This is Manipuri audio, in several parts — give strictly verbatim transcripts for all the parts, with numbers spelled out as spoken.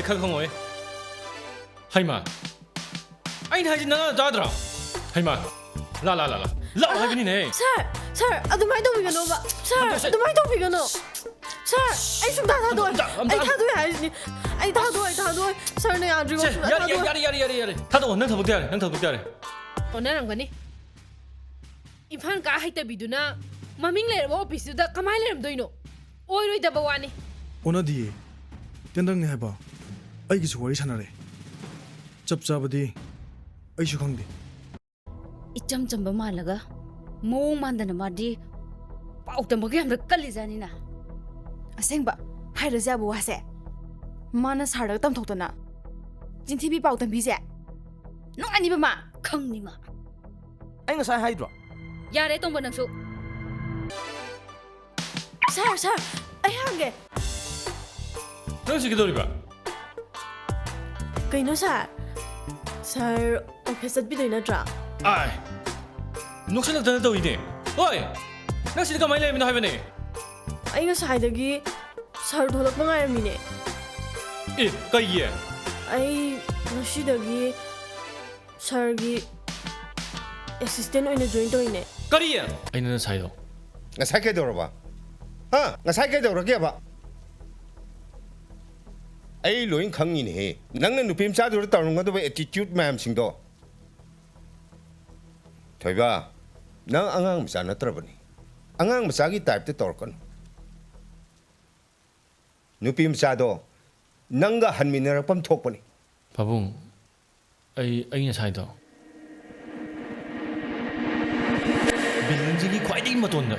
ꯈꯪ ꯈꯪꯉꯣꯏ꯫ ꯍꯩꯃꯥ, ꯑꯩꯅ ꯍꯥꯏꯁꯤ ꯅꯅꯥ ꯇꯥꯗ꯭ꯔꯣ? ꯍꯩꯃꯥ, ꯂꯥ, ꯂꯥ, ꯂꯥ, ꯂꯥ꯫ ꯂꯥꯛꯑꯣ ꯍꯥꯏꯕꯅꯤꯅꯦ꯫ ꯁꯥꯔ, ꯁꯥꯔ, ꯑꯗꯨꯃꯥꯏꯅ ꯇꯧꯕꯤꯒꯅꯣꯕ꯫ ꯁꯥꯔ, ꯑꯝꯇ ꯁꯦ- ꯑꯗꯨꯃꯥꯏꯅ ꯇꯧꯕꯤꯒꯅꯣ꯫ ꯁꯥꯔ, ꯑꯩ ꯁꯨꯡꯊꯥ ꯊꯥꯗꯣꯛꯑꯣꯏ꯫ ꯑꯝꯇ, ꯑꯝꯇ, ꯑꯩ ꯑꯝꯇ꯫ ꯊꯥꯗꯣꯛꯑꯣꯏ ꯍꯥꯏꯁꯤꯅꯤ꯫ ꯑꯩ ꯊꯥꯗꯣꯛꯑꯣꯏ, ꯊꯥꯗꯣꯛꯑꯣꯏ꯫ ꯁꯥꯔꯅ ꯌꯥꯗ꯭ꯔꯤꯕ ꯁꯦ, ꯁꯨꯡꯊꯥ ꯌꯥꯔꯦ, ꯌꯥꯔꯦ, ꯊꯥꯗꯣꯛꯑꯣꯏ꯫ ꯌꯥꯔꯦ, ꯌꯥꯔꯦ, ꯌꯥꯔꯦ, ꯌꯥꯔꯦ꯫ ꯊꯥꯗꯣꯛꯑꯣ, ꯅꯪ ꯊꯕꯛꯇꯤ ꯌꯥꯔꯦ, ꯅꯪ ꯊꯕꯛꯇꯤ ꯌꯥꯔꯦ꯫ ꯑꯣꯟꯅꯔꯝꯒꯅꯤ꯫ ꯏꯝꯐꯥꯜ ꯀꯥ ꯍꯩꯇꯕꯤꯗꯨꯅ ꯃꯃꯤꯡ ꯂꯩꯔꯕ ꯑꯣꯐꯤꯁꯇꯨꯗ ꯀꯃꯥꯏꯅ ꯂꯩꯔꯝꯗꯣꯏꯅꯣ? ꯑꯣꯏꯔꯣꯏꯗꯕ ꯋꯥꯅꯤ꯫ ꯑꯣꯟꯅꯗꯤꯌꯦ꯫ ꯇꯦꯟꯗꯪꯅꯤ ꯍꯥꯏꯕ꯫ ꯑꯩꯒꯤꯁꯨ ꯋꯥꯔꯤ ꯁꯥꯟꯅꯔꯦ꯫ ꯆꯞ ꯆꯥꯕꯗꯤ ꯑꯩꯁꯨ ꯈꯪꯗꯦ꯫ ꯏꯆꯝ ꯆꯝꯕ ꯃꯥꯜꯂꯒ ꯃꯑꯣꯡ ꯃꯥꯟꯗꯅ ꯃꯥꯗꯤ ꯄꯥꯎ ꯇꯝꯕꯒ ꯌꯥꯝꯅ ꯀꯜꯂꯤꯖꯥꯠꯅꯤꯅ꯫ ꯑꯁꯦꯡꯕ ꯍꯥꯏꯔꯁꯦ ꯌꯥꯕ ꯋꯥꯁꯦ꯫ ꯃꯥꯅ ꯁꯥꯔꯗꯒ ꯇꯝꯊꯣꯛꯇꯅ ꯆꯤꯟꯊꯤꯕꯤ ꯄꯥꯎ ꯇꯝꯕꯤꯁꯦ꯫ ꯅꯣꯛꯑꯅꯤꯕ ꯃꯥ, ꯈꯪꯅꯤ ꯃꯥ꯫ ꯑꯩ ꯉꯁꯥꯏ ꯍꯥꯏꯗ꯭ꯔꯣ? ꯌꯥꯔꯦ ꯇꯣꯝꯕ ꯅꯪꯁꯨ꯫ ꯁꯥꯔ, ꯁꯥꯔ, ꯑꯩ ꯍꯪꯒꯦ꯫ ꯅꯪ ꯁꯤ ꯀꯩꯗꯧꯔꯤꯕ? ꯀꯩꯅꯣ ꯁꯥꯔ? ꯁꯥꯔ ꯑꯣꯐꯤꯁ ꯆꯠꯄꯤꯗꯣꯏ ꯅꯠꯇ꯭ꯔꯥ? ꯑꯥꯏ, ꯅꯣꯛꯁꯜꯂꯛꯇꯅ ꯇꯧꯏꯅꯦ꯫ ꯍꯣꯏ, ꯅꯪ ꯁꯤꯗ ꯀꯃꯥꯏꯅ ꯂꯩꯔꯝꯃꯤꯅꯣ ꯍꯥꯏꯕꯅꯦ? ꯑꯩ ꯉꯁꯥꯏꯗꯒꯤ ꯁꯥꯔ ꯊꯣꯛꯂꯛꯄ ꯉꯥꯏꯔꯝꯃꯤꯅꯦ꯫ ꯑꯦ, ꯀꯩꯒꯤ? ꯑꯩ ꯉꯁꯤꯗꯒꯤ ꯁꯥꯔꯒꯤ ꯑꯦꯁꯤꯁꯇꯦꯟ ꯑꯣꯏꯅ ꯖꯣꯏꯟ ꯇꯧꯔꯤꯅꯦ꯫ ꯀꯔꯤ? ꯑꯩꯅ ꯉꯁꯥꯏꯗꯣ꯫ ꯉꯁꯥꯏ ꯀꯩꯗꯧꯔꯕ? ꯍꯥ? ꯉꯁꯥꯏ ꯀꯩꯗꯧꯔꯒꯦꯕ? ꯑꯩ ꯂꯣꯏ ꯈꯪꯉꯤꯅꯦꯍꯦ꯫ ꯅꯪꯅ ꯅꯨꯄꯤ ꯃꯆꯥꯗꯨꯗ ꯇꯧꯔꯝꯒꯗꯕ ꯑꯦꯇꯤꯇ꯭ꯌꯨꯠ ꯃꯌꯥꯝꯁꯤꯡꯗꯣ꯫ ꯊꯣꯏꯕ, ꯅꯪ ꯑꯉꯥꯡ ꯃꯆꯥ ꯅꯠꯇ꯭ꯔꯕꯅꯤ꯫ ꯑꯉꯥꯡ ꯃꯆꯥꯒꯤ ꯇꯥꯏꯞꯇ ꯇꯧꯔꯛꯀꯅꯨ꯫ ꯅꯨꯄꯤ ꯃꯆꯥꯗꯣ ꯅꯪꯒ ꯍꯟꯃꯤꯟꯅꯔꯛꯐꯝ ꯊꯣꯛꯄꯅꯤ꯫ ꯄꯥꯕꯨꯡ, ꯑꯩ, ꯑꯩ ꯉꯁꯥꯏꯗꯣ ꯕꯤꯜꯗꯤꯡꯁꯤꯒꯤ ꯈ꯭ꯋꯥꯏꯗꯒꯤ ꯃꯇꯣꯟꯗ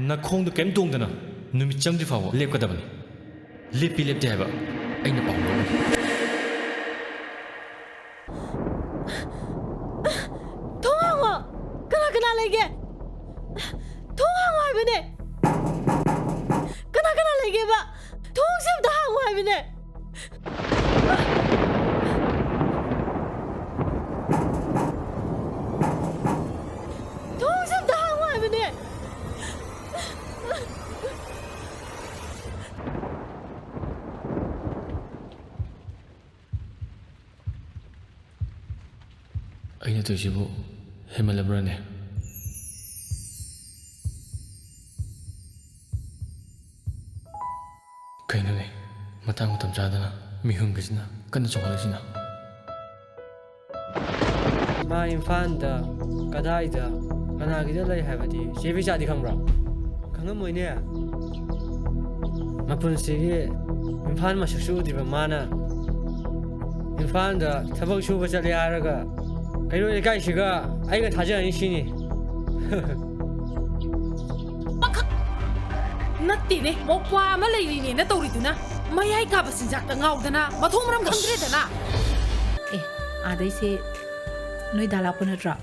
ꯅꯈꯣꯡꯗꯣ ꯀꯩꯝ ꯇꯣꯡꯗꯅ ꯅꯨꯃꯤꯠ ꯆꯪꯗ꯭ꯔꯤ ꯐꯥꯎꯕ ꯂꯦꯞꯀꯗꯕꯅꯤ꯫ ꯂꯦꯞꯄꯤ ꯂꯦꯞꯇꯦ ꯍꯥꯏꯕ ꯑꯩꯅ ꯄꯥꯎ ꯂꯧꯒꯅꯤ꯫ ꯊꯣꯡ ꯍꯥꯡꯉꯣ! ꯀꯅꯥ ꯀꯅꯥ ꯂꯩꯒꯦ? ꯊꯣꯡ ꯍꯥꯡꯉꯣ ꯍꯥꯏꯕꯅꯦ! ꯀꯅꯥ ꯀꯅꯥ ꯂꯩꯒꯦꯕ? ꯊꯣꯡꯁꯦ ꯑꯝꯇ ꯍꯥꯡꯉꯣ ꯍꯥꯏꯕꯅꯦ! ꯊꯣꯡꯁꯦ ꯑꯝꯇ ꯍꯥꯡꯉꯣ ꯍꯥꯏꯕꯅꯦ! ꯑꯩꯅ ꯇꯧꯔꯤꯁꯤꯕꯨ ꯍꯦꯟꯃꯜꯂꯕ꯭ꯔꯥꯅꯦ? ꯀꯩꯅꯣꯅꯦ, ꯃꯇꯥꯡ ꯃꯇꯝ ꯆꯥꯗꯅ ꯃꯤꯍꯨꯟꯒꯁꯤꯅ ꯀꯟꯅ ꯆꯣꯡꯈꯠꯂꯛꯏꯁꯤꯅ? ꯃꯥ ꯏꯝꯐꯥꯜꯗ ꯀꯗꯥꯏꯗ ꯀꯅꯥꯒꯤꯗ ꯂꯩ ꯍꯥꯏꯕꯗꯤ ꯆꯦ ꯕꯤꯆꯥꯗꯤ ꯈꯪꯕ꯭ꯔꯣ? ꯈꯪꯉꯝꯃꯣꯏꯅꯦ꯫ ꯃꯄꯨꯟꯁꯤꯒꯤ ꯏꯝꯐꯥꯜ ꯃꯁꯛꯁꯨ ꯎꯗ꯭ꯔꯤꯕ ꯃꯥꯅ ꯏꯝꯐꯥꯜꯗ ꯊꯕꯛ ꯁꯨꯕ ꯆꯠꯂꯦ ꯍꯥꯏꯔꯒ ꯀꯩꯔꯣꯏ ꯂꯩꯀꯥꯏꯁꯤꯒ ꯑꯩꯒ ꯊꯥꯖꯔꯅꯤ ꯁꯤꯅꯤ꯫ ꯄꯥꯈꯛ ꯅꯠꯇꯦꯅꯦ, ꯃꯧꯄ꯭ꯋꯥ ꯑꯃ ꯂꯩꯔꯤꯅꯦꯅ ꯇꯧꯔꯤꯗꯨꯅ ꯃꯌꯥꯏ ꯀꯥꯕ ꯆꯤꯟꯖꯥꯛꯇ ꯉꯥꯎꯗꯅ ꯃꯊꯣꯡ ꯃꯔꯝ ꯈꯪꯗ꯭ꯔꯦꯗꯅ꯫ ꯑꯦ, ꯑꯥꯗꯩꯁꯦ ꯅꯣꯏ ꯗꯥ ꯂꯥꯛꯄ ꯅꯠꯇ꯭ꯔꯣ?